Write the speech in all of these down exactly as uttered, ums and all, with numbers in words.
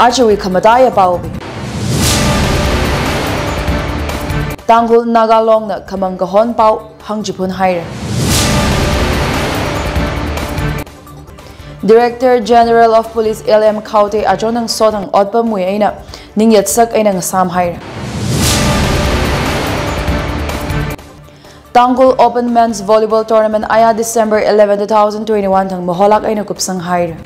Ajawui khamataiya paobing. Tangkhul Naga Longna khamang kahon pao hāngchiphun haira. Director General of Police L M Khaute achon thang sothang otpamwui eina ningyatsak eina ngasām haira. Tangkhul Open Men's Volleyball Tournament aya December eleven, two thousand twenty-one thang maholāk eina kupsang haira.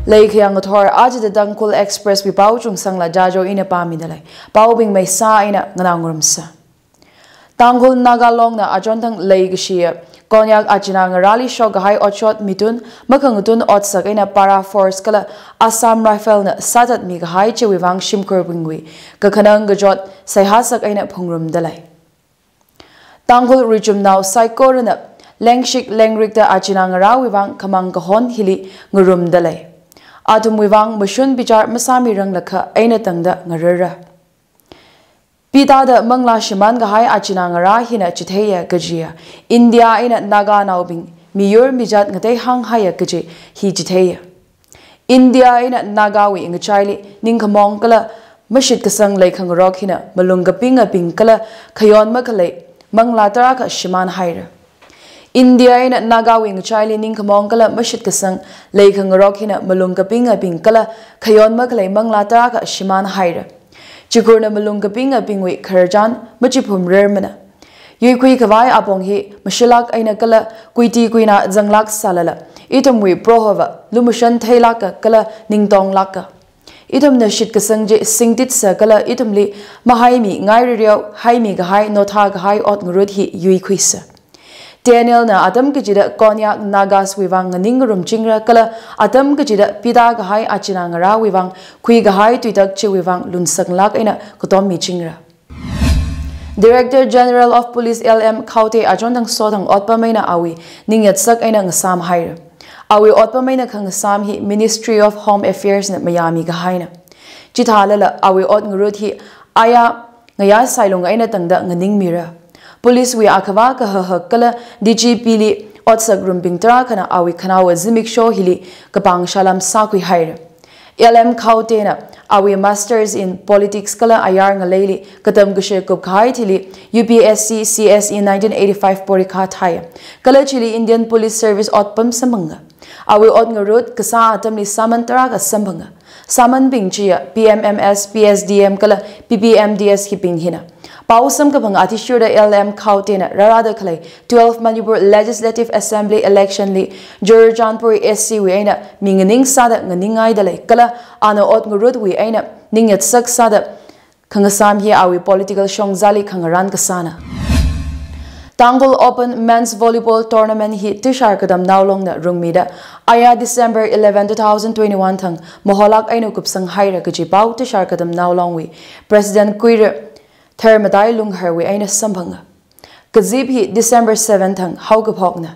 Leikhayang ngathor, ajada Tangkhul Express wui pao chungsangla jajo ina pāmida lei. Paobing maisā eina nganā ngarumsa. Tangkhul Naga Longna achon thang leikashiya Konyak achinā ngarāli shokkahai otshot mitun, makhangatun otsak eina Para Force kala Assam Rifle na sāthatmi kahai chiwui vang shimkhurbingwui kakhanang kachot seihā sak eina phungrumda lei. Tangkhul richumnao saikorana lengshik lengrikta achinā ngarāwui vang khamang kahon hili ngarumda lei. Athumwui vang mashun bichar masāmiranglakha eina tangda ngararra. Pitāda manglā shimān kahai achinā ngarā hina chitheiya kajiya India eina Naganaobing miyur mijat ngatei hānghaiya kaji hi chitheiya. India eina Nagawui ngachaili ningkhamong kala mashitkasang leikhangarok hina malung kapingabing kala khayon makhalei manglā tarākha shimān haira. India eina Nagawui ngachaili ningkhamong kala mashitkasang leikhangarok hina malung kapingabing kala khayon makhalei manglā tarākha shimān haira. Chikhurna malung kapingabingwui khararchan machiphum rarmana. Yuikhui khavai apong hi mashilāk eina kala kuiti kuina zanglāk sālala, ithumwui Prohova lumashan theilāka kala ningtonglāka. Ithumna shitkasang chi singtitsa kala ithumli mahaimi ngaiririao haimi kahai notha kahai ot ngarut hi yuikhuisa. Daniel na atam kachida Konyak Nagas wui vang nganing ngarumchingra kala atam kachida pitā kahai achinā ngarāwui vang khui kahai tuitak chiwui vang lunsanglāk eina katom michingra. Director General of Police L M Khaute achon thang sothang otpam eina awui ningyatsak eina ngasām haira. Awui otpam eina khangasām hi Ministry of Home Affairs na mayāmi kahaina. Chithālala awui ot ngarut hi aya ngayā sailung eina tangda nganingmira. Police wui akhava kahahak kala D G P li otsak rumbing tarākhana awui khanaowa zimiksho hili kapāng shalam sākhui haira. L M Khaute na awui Masters in Politics kala ayar ngaleili katam kashi kupkahai thili U P S C C S E nineteen eighty-five porikha thāya. Kala chili Indian Police Service otpam samphanga. Awui ot ngarut kasā atamli sāman tarākha samphanga. Sāmanbing chiya P M M S, P S D M kala P P M D S hibing hina. Pao samkaphang athishurda L M Khaute na rārada khalei twelve Manipur Legislative Assembly election li Churachandpur S C wui eina mi nganing sāda nganingngaida lei kala ana ot ngarutwui eina ningyatsak sāda khangasām hi awui political shongzali khangarān kasāna. Tangkhul Open Men's Volleyball Tournament hi Tushar Kadamnao Longna rungmida aya December eleven, two thousand twenty-one thang maholāk eina kupsang haira kaji pao Tushar Kadamnao Longwui President Kuira Tharmatai Lungharwui eina samphanga. Kazip hi December seven thang haokaphokna.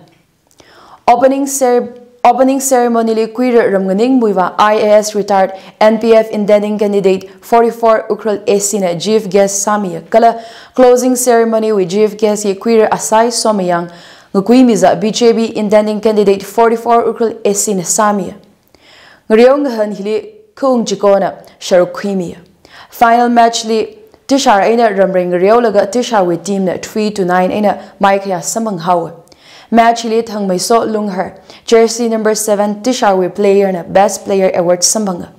Opening cer-, opening ceremony li Kuira Ramnganing Muivah I A S retired N P F intending candidate forty-four Ukhrul A C na chief guest sāmiya kala closing ceremony wui chief guest hi Kuira Asai Somayang Ngakuimiza B J P intending candidate forty-four Ukhrul A C na sāmiya. Ngareo ngahān hili khaung chikona sharuk khuimiya. Final match li Tushar eina Ramrei ngareolaga Tusharwui team na three to nine eina maikhaya samphang haowa. Match hili Thangmeiso Lunghar, jersey number seven Tusharwui player na Best Player Award samphanga.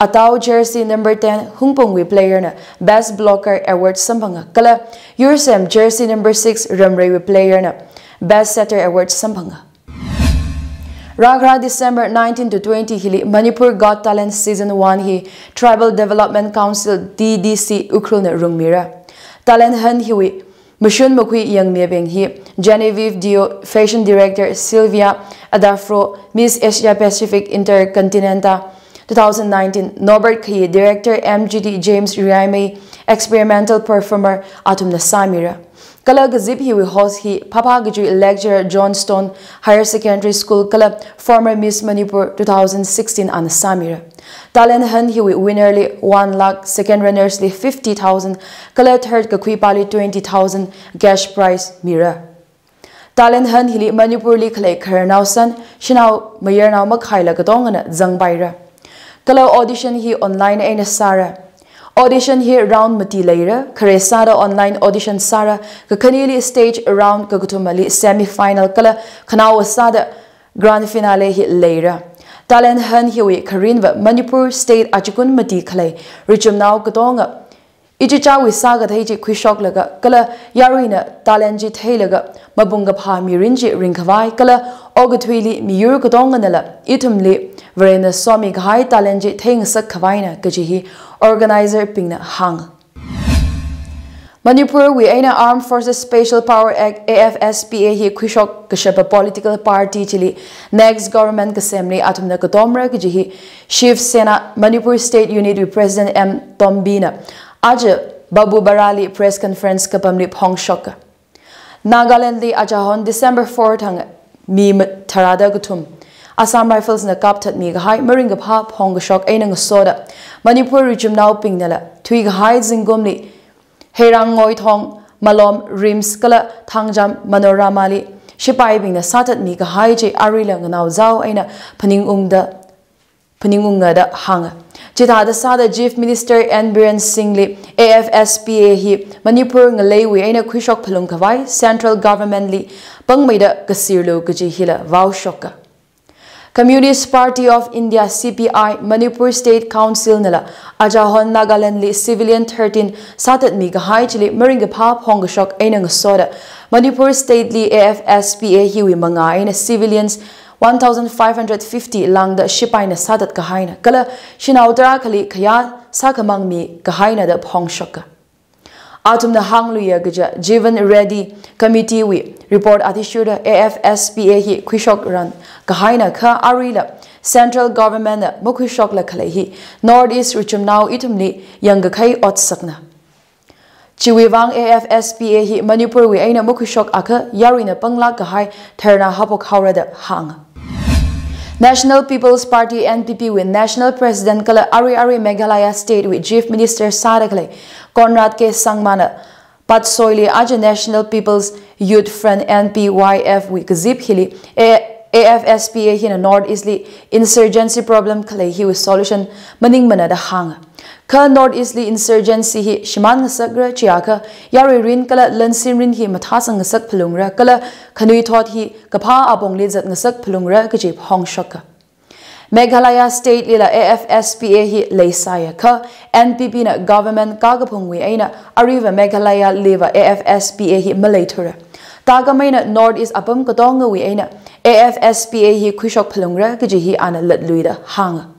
Atao jersey number ten Hungpungwui player na Best Blocker Award samphanga. Kala Yursem jersey number six Ramreiwui player na Best Setter Award samphanga. Rākhara December nineteen to twenty hili Manipur Got Talent Season one hi Tribal Development Council T D C Ukhrul na rungmira. Talent hunt hiwui mashun makhui yangmibing hi Genevieve Dio, Fashion Director Sylvia Adafro, Miss Asia Pacific Intercontinental two thousand nineteen, Norbert Khayi, Director M G T, James Riaimei, Experimental Performer, athumna sāmira. Kala kazip hiwui host hi Phapha Kachui lecturer Johnstone Higher Secondary School kala former Miss Manipur two thousand sixteen ana sāmira. Talent hunt hiwui winner li one lakh, second runners li fifty thousand, kala third kakhuipali twenty thousand cash prize mira. Talent hunt hili Manipur li khalei khararnao san, shanao mayarnao makhaila katongana zangpaira. Kala audition hi online eina sāra. Audition hi round mati leira, khare sāda online audition sāra, kakhanili stage round, kakathumali semi final kala khanaowa sāda grand finale hi leira. Talent hunt hiwui kharinva Manipur state achikun mati khalei richumnao katonga ichichāwui sākathei chi khuishoklaga, kala yaruina talent chi theilaga, mapung kaphā mirin chi ringkhavai, kala okathuili miyur katonganala ithumli Varena somikahai talent chi theingasak khavaina kaji hi organizer bingna hānga. Manipur wui eina Armed Forces Special Power Act, A F S P A, hi khuishok kashapa political party chili next government kasemli athumna katomra kaji hi Shiv Sena Manipur State Unit wui President M Tombina aja Babupara li press conference kapamli phongshoka. Nagaland li achahon December four thang mi ma-, tharāda kathum Assam Rifles na kapthatmi kahai maringkaphā phongkashok eina ngasoda Manipur richumnao bingnala thuikahai zingkumli Heirang Ngoithong, Malom, RIMS kala Thangjam Manorama li shipaibingna sāthatmi kahai chi aruila nganaozao eina phaningungda, phaningungada hānga. Chithāda sāda Chief Minister N Biren Singh li A F S P A hi Manipur ngaleiwui eina khuishok phalung khavai Central Government li pangmeida kasirlu kaji hila vaoshoka. Communist Party of India, C P I, Manipur State Council nala achahon Nagaland li civilian thirteen sāthatmi kahai chili maringkaphā phongkashok eina ngasoda Manipur State li A F S P A hiwui mangā eina civilians one thousand five hundred fifty lāngda shipaina sāthat kahaina, kala shanao tarakhali khayā sākhamangmi kahaina da phongshoka. Athumna hāngluiya kaja Jeevan Reddy Committee wui report athishurda A F S P A hi khuishok ran kahaina kha aruila Central Government na makhuishokla khalei hi North East richumnao ithumli yangkakhai otsakna. Chiwui vang A F S P A hi Manipur wui eina makhuishok akha yaruina panglāk kahai dharna haophok haora da hānga. National People's Party, N P P, wui National President kala arui arui Meghalaya State wui Chief Minister sāda khalei Conrad K Sangma na Patsoi li aja National People's Youth Front, N P Y F, wui kazip hili A-, A F S P A hina North East li insurgency problem khalei hiwui solution maningmana da hānga. Kha North East li insurgency hi shimān ngasakra chiakha, yarui rin kala lansin rin hi mathāsang ngasak phalungra, kala khanuithot hi kaphā apongli zat ngasak phalungra kaji phongshoka. Meghalaya State lila A F S P A hi leisāya kha, N P P na government kakaphungwui eina aruiva Meghalaya liva A F S P A hi maleithura. Thākhameina North East apam katongawui eina A F S P A hi khuishok phalungra kaji hi ana latluida hānga.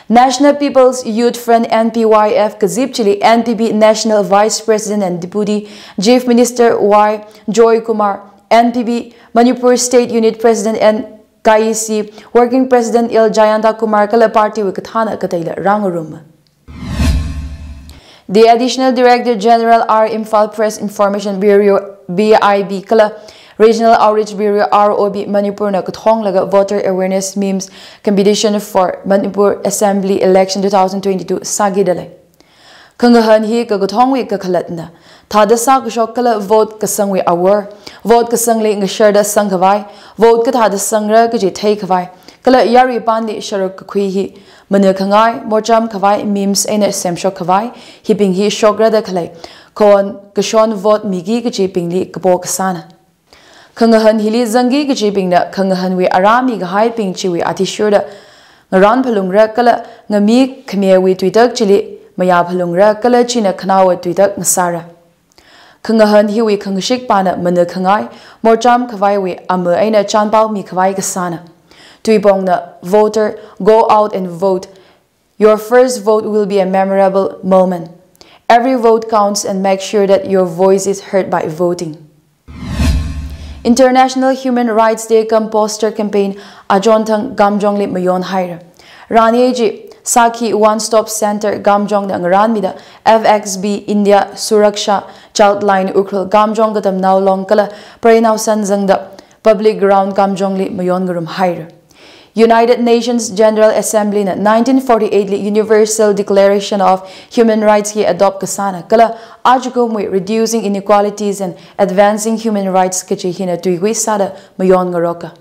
National People's Youth Front, N P Y F, kazip chili N P P National Vice President and Deputy Chief Minister Y Joy Kumar, N P P Manipur State Unit President and K E C Working President L Jayanta Kumar kala party wui kathāna kateila rāngaruma. The Additional Director General R, Imphal Press Information Bureau, B I B, kala Regional Outreach Bureau, R O B, Manipur na kathonglaga Voter Awareness Memes Competition for Manipur Assembly Election two thousand twenty-two sākida lei. Khangahān hi kakathongwui kakhalatna. Thāda sākashok kala vote kasangwui awor, vote kasangli ngasharda sangkhavai, vote kathāda sangra kaji theikhavai, kala yarui panli sharuk kakhui hi mana khangai, morcham khavai memes eina semshok khavai, hibing hi shokra da khalei, khon kashon vote miki kajibingli kapo kasāna. Khangahān hili zangki kajibingna khangahānwui arā mikahaibing chiwui athishurda ngarān phalungra kala ngami khamewui tuitak chili mayā phalungra kala china khanaowa tuitak ngasāra. Khangahān hiwui khangashikpana mana khangai, morcham khavaiwui ama eina chanpao mikhavai kasāna. Tuipongna voter, go out and vote. Your first vote will be a memorable moment. Every vote counts and make sure that your voice is heard by voting. International Human Rights Day cum poster campaign achon thang Kamjongli mayonhaira. Rani ji Sakhi One Stop Center Kamjong na ngarānmida F X B India Suraksha Childline Ukhrul Kamjong Katamnao Long kala Preinao San zangda public ground Kamjongli mayon ngarum haira. United Nations General Assembly na nineteen forty-eight li Universal Declaration of Human Rights hi adopt kasāna kala ajakumwui Reducing Inequalities and Advancing Human Rights kachi hina tuikui sāda mayon ngaroka.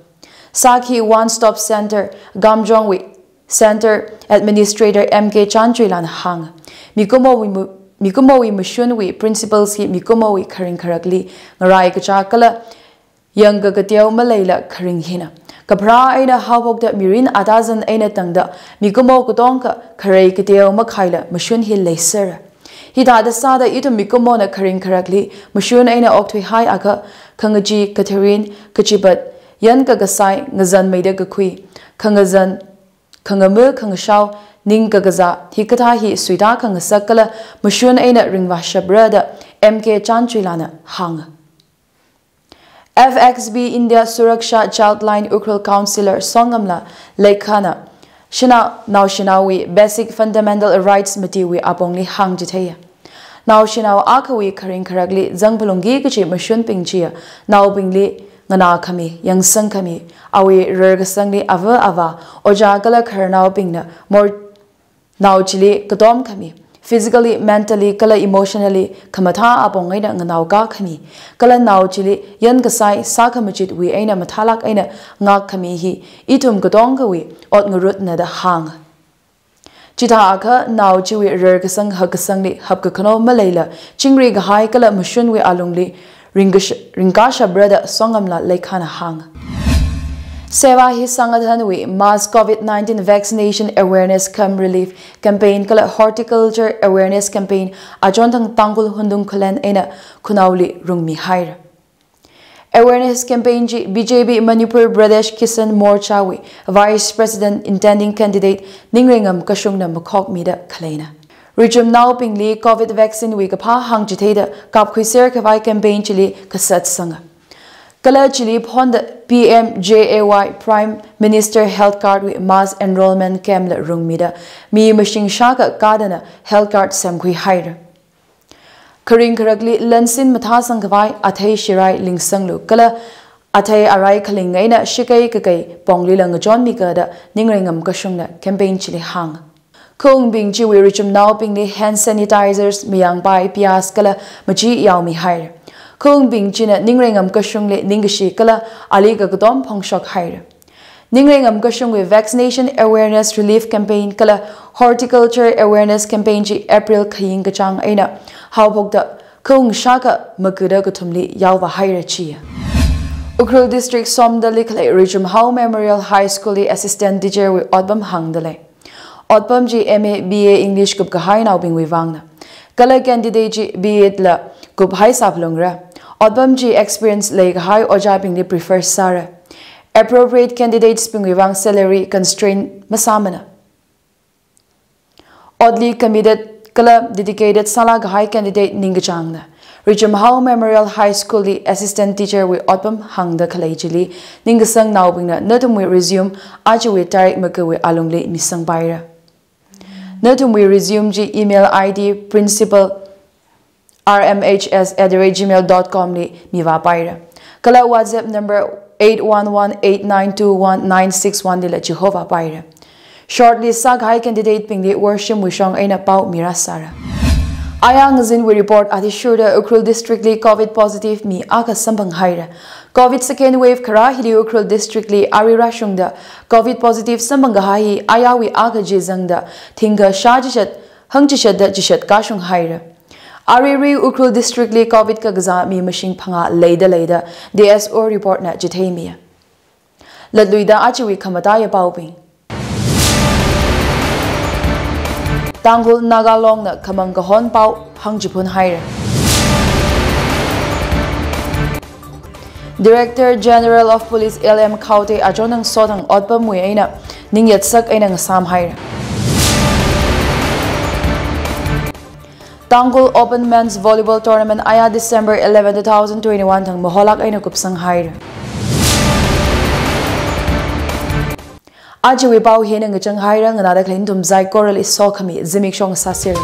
Sākhi One Stop Center Kamjongwui Center Administrator M K Chanchuilana hānga. Mikumowui mu-, mikumowui mashunwui principles hi mikumowui kharing kharakli ngarai kachā kala yangkakateo maleila kharing hina. Kapharā eina haophokta mirin atazan eina tangda mikumo katonga kharei kateo makhaila mashun hi leisera. Hithāda sāda ithum mikumona kharing kharakli mashun eina okthuihaiakha khangachee, katharin, kachipat, yankakasai, ngazanmeida kakhui, khangazan, khangama, khangashao, ningkakazā, hikathā hi suita khangasak kala mashun eina ringvāshapra da M K Chanchuilana hānga. F X B India Suraksha Childline Ukhrul Councillor Songamla Leikhana shanao, naoshinaowui basic fundamental rights matiwui apongli hāngchitheiya. Naoshinao akhawui kharing kharakli zangphalungki kachi mashunbing chiya naobingli nganākhami, yangsangkhami, awui rarkasangli ava avā, ojā kala khararnaobingna mor nao chili katomkhami, physically, mentally kala emotionally khamathā apong eina nganaokākhami, kala nao chili yankasai sākhamachitwui eina mathālāk eina ngākkhami hi ithum katongawui ot ngarutna da hānga. Chithāakha nao chiwui rarkasang hakkasangli hapkakhano maleila chingri kahai kala mashunwui alungli ringkash-, ringkashapra da Songamla Leikhana hānga. Seva Hi Sangathanwui mass COVID nineteen vaccination awareness cum relief campaign kala horticulture awareness campaign achonthang Tangkhul Hundung Khullen eina Khunaoli rungmihaira. Awareness campaign chi B J P Manipur Pradesh Kisan Morcha wui Vice President intending candidate Ningreingam Kashungna makhokmida khaleina. Richumnaobingli COVID vaccine wui kaphā hāngchitheida kapkhuiser khavai campaign chili kasat sanga. Kala chili phonda P M J A Y Prime Minister Health Card wui mass enrollment camp la rungmida mi mashing shākha kadana health card semkhuihaira. Kharing kharakli lansin mathāsang khavai athei shirai lingsanglu kala athei arai khaling eina shikei kakei ponglila ngachonmika da Ningreingam Kashungna campaign chili hānga. Khaungbing chiwui richumnaobingli hand sanitizers, mayangpai, piyas kala machi yaomihaira. Khaungbing china Ningreingam Kashungli ningkashi kala ali kakatom phongshokhaira. Ningreingam Kashungwui vaccination awareness relief campaign kala horticulture awareness campaign chi April khaying kachāng eina haophokta khaung shākha makuda kathumli yaovāhaira chiya. Ukhrul District Somdalli khalei Richumhao Memorial High School li assistant teacher wui otpam hāngda lei. Otpam chi M A, B A English kupkahainaobingwui vangna. Kala candidate chi B Ed la kuphaisāphalungra. Otpam chi experience leikahai ojābingli prefer sāra. Appropriate candidates bingwui vang salary constraint masāmana. Otli committed kala dedicated sālākkahai candidate ningkachāngna. Richumhao Memorial High School li assistant teacher wui otpam hāngda khalei chili ningkasangnaobingna nathumwui resume ajawui tarik makawui alungli misangpaira. Nathumwui resume chi email I D principal R M H S at the rate gmail dot com li mivāpaira. Kala WhatsApp number eight one one eight nine two one nine six one lila chihovāpaira. Shortlist sākahai candidate bingli Worshim Wishong eina pao mirāsāra. Aya ngazinwui report athishurda Ukhrul District li COVID positive mi akha samphanghaira. COVID second wave kharā hili Ukhrul District li ari rāshungda COVID positive samphangkahai hi ayawui akha chi zangda thingkha shā chishat, hangchishatda chishat kashunghaira. Aruirui Ukhrul District li COVID kakazā mi mashing phangā leida leida D S O report na chitheimiya. Latluida ajawui khamataiya paobing. Tangkhul Naga Long na khamang kahon pao hāngchiphunhaira. Director General of Police L M Khaute achonthang sothang otpamwui eina ningyatsak eina ngasāmhaira. Tangkhul Open Men's Volleyball Tournament aya December eleven, two thousand twenty-one thang maholāk eina kupsanghaira. Ajawui pao hina ngachanghaira, nganāda khalei nathum saikorali sokhami zimiksho sāsera.